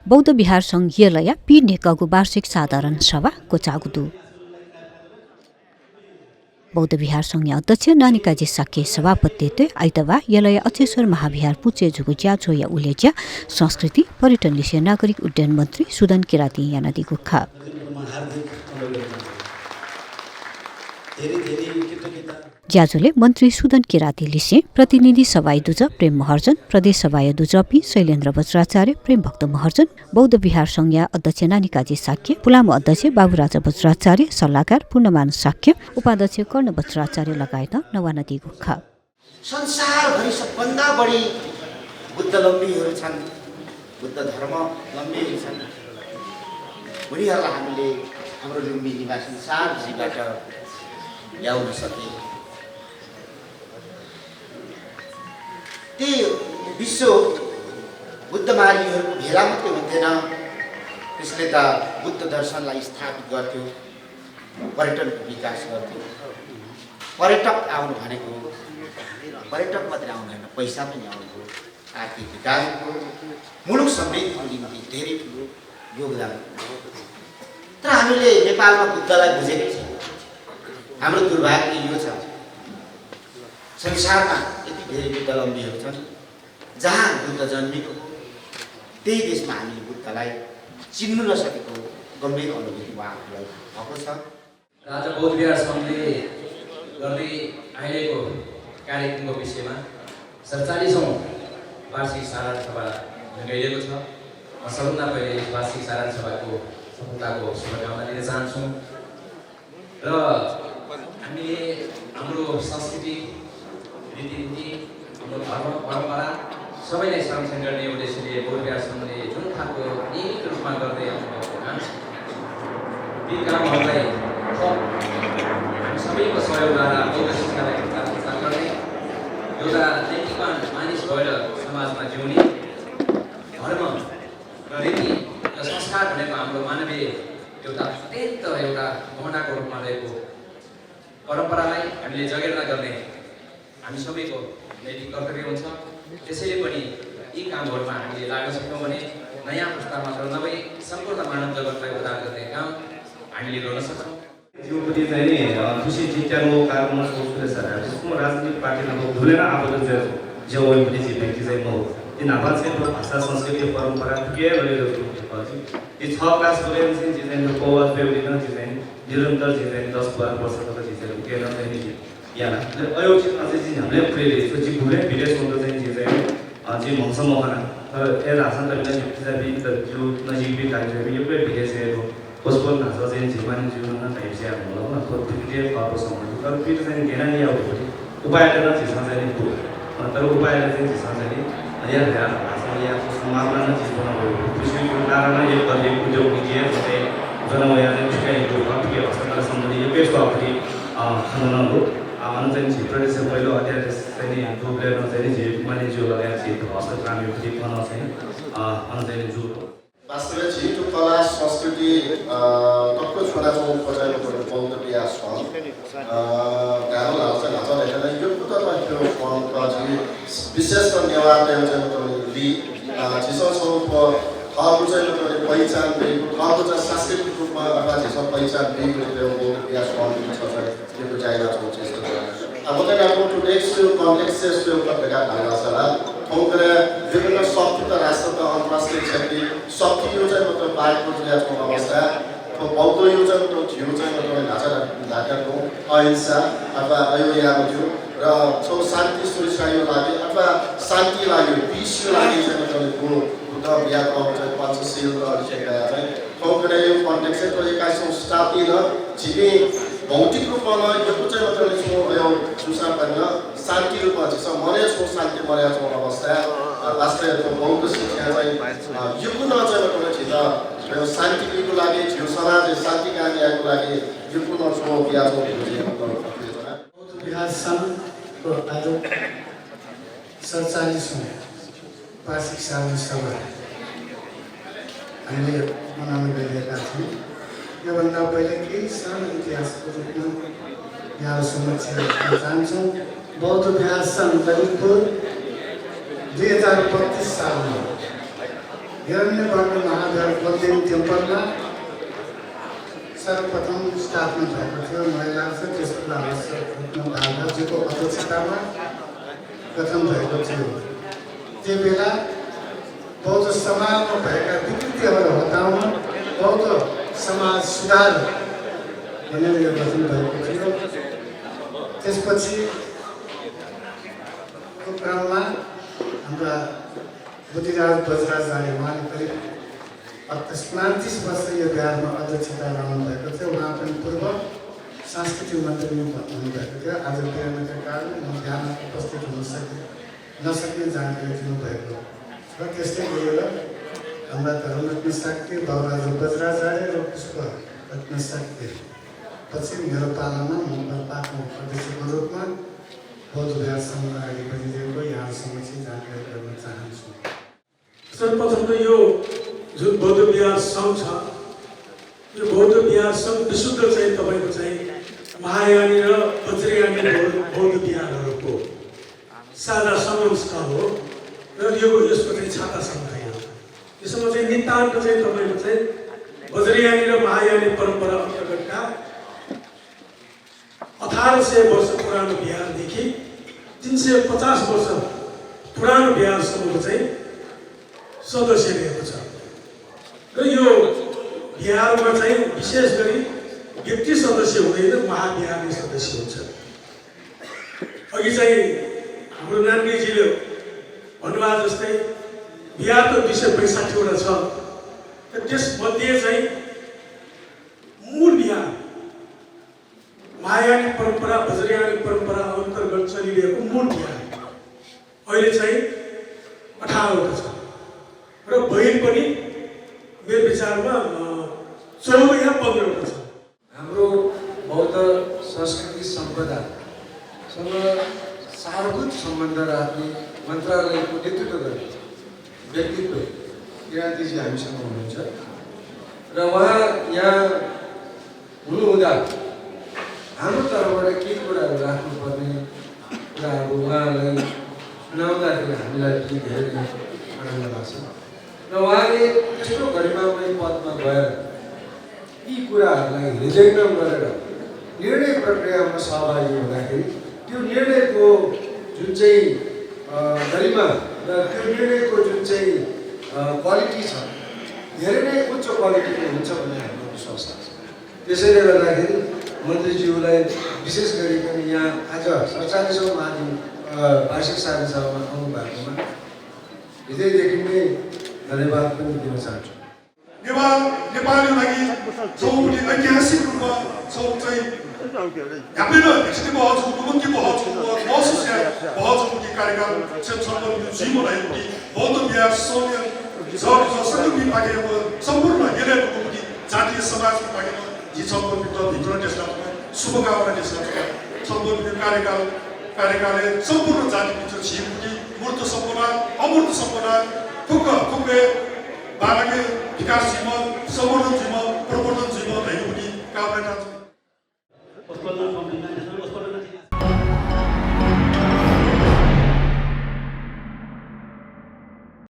बौद्ध विहार संघीयलय पी नेकगु वार्षिक साधारण सभा कोचागुदु बौद्ध विहार संघीय अध्यक्ष नानिकाजी साके सभापतित्व आइतबार यलय अचेश्वर महाविहार पुचे झुगुज्या छोया उलेज्या संस्कृति पर्यटन लिसे नागरिक उड्डयन मन्त्री सुदन किराती यानादी गुखा ज्याजुले मन्त्री सुदन किराती लिसे प्रतिनिधि सभाय दुज प्रेम महर्जन प्रदेश सभाय दुजपी शैलेन्द्र वज्राचार्य प्रेम भक्त महर्जन बौद्ध विहार संघीय अध्यक्ष नानिकाजी साक्य पुलामो अध्यक्ष बाबुराजा वज्राचार्य सल्लाहकार पूर्णमान साक्य उपाध्यक्ष कर्ण वज्राचार्य लगायत नवानदी गुखा संसारभरि सबभन्दा बढी बुद्ध लम्बीहरू छन् बुद्ध धर्म लम्बीहरू छन् उनीहरूलाई हामीले हाम्रो लुम्बी निवासी सारबाट ल्याउन सके ती विश्व बुद्धमार्गीहरूको भेला मात्रै हुन्थेन त्यसले त बुद्ध दर्शनलाई स्थापित गर्थ्यो पर्यटनको विकास गर्थ्यो पर्यटक आउनु भनेको पर्यटक मात्रै आउनु होइन पैसा पनि आउनु आर्थिक विकासको मुलुक समृद्धिको निम्ति धेरै ठुलो योगदान तर हामीले नेपालमा बुद्धलाई बुझेकै छैनौँ हाम्रो दुर्भाग्य यो छ संसारमा यति धेरै बुद्धलम्बीहरू छन् जहाँ बुद्ध जन्मेको त्यही देशमा हामीले बुद्धलाई चिन्नु नसकेको गम्भीर अनुभूति उहाँहरूलाई भएको छ। राजा बौद्ध विहार सङ्घले गर्दै अहिलेको कार्यक्रमको विषयमा 47औं वार्षिक साधारण सभा गइरहेको छ। म सबभन्दा पहिले वार्षिक साधारण सभाको सफलताको शुभकामना दिन चाहन्छु र हामीले हाम्रो संस्कृति रीतिनीति हाम्रो धर्म परम्परा सबैलाई संरक्षण गर्ने उद्देश्यले बौद्ध विहार सङ्घले जुन खालको नियमित रूपमा गर्दै आउनुभएको काम ती कामहरूलाई हामी सबैको सहयोगद्वारा बौद्ध शिक्षालाई प्रचार गर्ने एउटा नैतिकवान मानिस भएर समाजमा जिउने धर्म र रीति र संस्कार भनेको हाम्रो मानवीय एउटा अत्यन्त एउटा गहनाको रूपमा रहेको परम्परालाई हामीले जगेर्ना गर्ने हामी सबैको नैतिक कर्तव्य हुन्छ। त्यसैले पनि यी कामहरूमा हामीले लाग्न सक्यौँ भने नयाँ पुस्ता मात्र नभई सम्पूर्ण मानव जगतलाई उद्धार गर्ने काम हामीले गर्न सक्छौँ। यो पनि चाहिँ नि खुसी जित्याको कारणमा सोच्दै छ त्यसको राजनीतिक पार्टीमा भुलेर आफूले जो पनि चाहिँ व्यक्ति चाहिँ म हो यो नेपाल चाहिँ भाषा संस्कृति परम्परा के गरेर ये 6 क्लास गरेर चाहिँ चाहिँ कोवास बेउलिन चाहिँ निरन्तर चाहिँ 10-12 वर्षको चाहिँ के न चाहिँ यहाँ अयो चाहिँ अझै चाहिँ हामीले प्रेरित चाहिँ भुले विदेश हुँदा चाहिँ चाहिँ मौसम मखाना तर ए रासन त बिना त जो नजिक भी कार्यक्रम यो पनि विदेश है पोस्टपोन नासा चाहिँ जीवन जीवन टाइप से हाम्रो न तो फिर पावर सम्बन्ध तर फिर चाहिँ घेरा नि आउ उपायले न चाहिँ चाहिँ को तर उपायले चाहिँ चाहिँ यहाँ यहाँ आसमा समाजमा न चाहिँ बनाउनु त्यसको कारण एक बदले जो विजय चाहिँ जनमया चाहिँ चाहिँ को कति अवस्था सम्बन्धी यो पेस्ट अफरी खाना हो आउन चाहिँ प्रदेश पहिलो अध्याय चाहिँ ग्रुपले न चाहिँ जे माने जो लगाएर चाहिँ हस्त काम यो पनि गर्न चाहिँ अन चाहिँ जो वास्तवमा छिटो कला संस्कृति टक्क छोराछोरी बजाएको बौद्ध विहार सङ्घ गाह्रो लाग्छ नचल हेर्दा यो कुरामा त्यो फर्मका चाहिँ विशेष नेवारले चाहिँ लि छिसो छौको ठाउँको चाहिँ मतलब पहिचान दिएको ठाउँको चाहिँ सांस्कृतिक रूपमा अथवा छिसो पहिचान दिएको त्यो बौद्ध विहार सङ्घ छ त्यो चाहिएको छ त्यस्तो अब चाहिँ अब टु नेक्स्ट कन्टेक्स्ट त्यो प्रकार धारणा छ ठाउँको विभिन्न शक्ति राष्ट्र अन्तर्राष्ट्रिय क्षेत्रीय शक्ति यो चाहिँ मतलब बाहेकको जिल्लाको अवस्था बौद्ध यो चाहिँ मतलब झिउ चाहिँ मतलब ढाकाको अहिंसा अथवा अयोध्याको थियो र छो शान्ति सुरक्षाको लागि अथवा शान्ति लागि पिसको लागि चाहिँ मतलब बुद्ध विहारको चाहिँ पञ्चशील र अभिषेकता चाहिँ ठाउँको यो कन्टेक्स्ट चाहिँ 21औं शताब्दी र झिके भौतिक रूपमा यो चाहिँ मतलब छो यो सुसा पनि शान्ति रूपमा छ मने छो शान्ति मर्या छो अवस्था वास्तवमा बौद्ध शिक्षा चाहिँ यो कुन चाहिँ मतलब छ यो शान्तिको लागि जो समाज शान्ति कामको लागि यो कुन छो विहार छो बौद्ध विहार सङ्घको आज 47औं वार्षिक साधारण सभा हामीले मनाउन गइरहेका छौँ। योभन्दा पहिले केही सानो इतिहासको रूपमा यहाँ समक्ष राख्न चाहन्छौँ। बौद्ध विहार सङ्घ ललितपुर 2032 सालमा हिरण्यवर्ग महादेव गोल्डेन टेम्पलमा सर्वप्रथम स्थापना भएको थियो। महिला चाहिँ त्यसको भागजीको अध्यक्षतामा गठन भएको थियो। त्यो बेला बौद्ध समाजमा भएका विकृतिहरू हटाउन बौद्ध समाज सुधार भनेर यो गठन भएको थियो। त्यसपछि क्रममा हाम्रा बुद्धिराज बजराचार्य उहाँले करिब 29 वर्ष यो बिहारमा अध्यक्षता रहनु भएको थियो। उहाँ पनि पूर्व सांस्कृतिक मन्त्री हुनुभएको थियो। आज बिहानको कारण म बिहानमा उपस्थित हुन नसक्ने जानकारी दिनुभएको र त्यस्तै गरेर हाम्रा धर्मरत्न शाक्य बाबुराजा बजराचार्य र पुष्प रत्न शाक्य पछि मेरो पालामा म पार्टीको अध्यक्षको रूपमा बौद्ध विहार सङ्घ अगाडि बढिदिएको यहाँसँग चाहिँ जानकारी गर्न चाहन्छु। सर्वप्रथम त यो जुन बौद्ध विहार सङ्घ छ, यो बौद्ध विहार सङ्घ विशुद्ध चाहिँ तपाईँको चाहिँ महायानी र वज्रयानी बौद्ध विहारहरूको साझा सङ्गम स्थल हो र यसको चाहिँ छाता सङ्घ होइन। यसमा चाहिँ नितान्त चाहिँ तपाईँको चाहिँ वज्रयानी र महायानी परम्परा अन्तर्गतका 1800 वर्ष पुरानो बिहारदेखि 350 वर्ष पुरानो बिहारसम्मको चाहिँ सदस्य रहेको छ र यो बिहारमा चाहिँ विशेष गरी व्यक्ति सदस्य हुँदैन, महाबिहारले सदस्य हुन्छ। अघि चाहिँ हाम्रो नानजीले भन्नुभयो जस्तै बिहार त 265 वटा छ। त्यसमध्ये चाहिँ मूल बिहार महायानी परम्परा वज्रयानी परम्परा अन्तर्गत चलिरहेको मूल बिहार अहिले चाहिँ 18 वटा छ र बहिर पनि मेरो विचारमा 14 या 15 वटा छ। हाम्रो बौद्ध संस्कृति सम्पदासँग सारभूत सम्बन्ध राख्ने मन्त्रालयको नेतृत्व गर्ने व्यक्तित्व किराँतीजी हामीसँग हुनुहुन्छ र उहाँ यहाँ हुनुहुँदा हाम्रो तर्फबाट के कुराहरू राख्नुपर्ने कुराहरू उहाँलाई सुनाउँदाखेरि हामीलाई पनि धेरै आनन्द लाग्छ र उहाँले त्यस्तो गरिमामय पदमा गएर यी कुराहरूलाई हृदयङ्गम गरेर निर्णय प्रक्रियामा सहभागी हुँदाखेरि त्यो निर्णयको जुन चाहिँ गरिमा र त्यो निर्णयको जुन चाहिँ क्वालिटी छ धेरै नै उच्च क्वालिटीको हुन्छ भन्ने हाम्रो विश्वास छ। त्यसैले गर्दाखेरि मन्त्रीज्यूलाई विशेष गरिकन यहाँ आज 47औं वार्षिक साझा सभामा आउनु भएकोमा हृदयदेखि नै धन्यवाद पनि दिन चाहन्छु। नेपालीको लागि चौपटी ऐतिहासिक रूपमा चाहिँ हामीले एकचोटि बहुत मुख्य बहुत महसुस बहुत मुख्य कार्यक्रम क्षेत्र जीवन है कि बौद्ध विहार सौर्य संस्कृति पाके सम्पूर्ण हेरेर मुख्य जातीय समाजको पाके जी सम्पूर्ण भित्र त्यसलाई शुभकामना त्यसलाई सम्पूर्ण कार्यकालले सम्पूर्ण जाति भित्र जीवकी मूर्त सम्पूर्ण अमूर्त सम्पूर्ण फुक्के बालके विकास जीवन सम्पूर्ण जीवन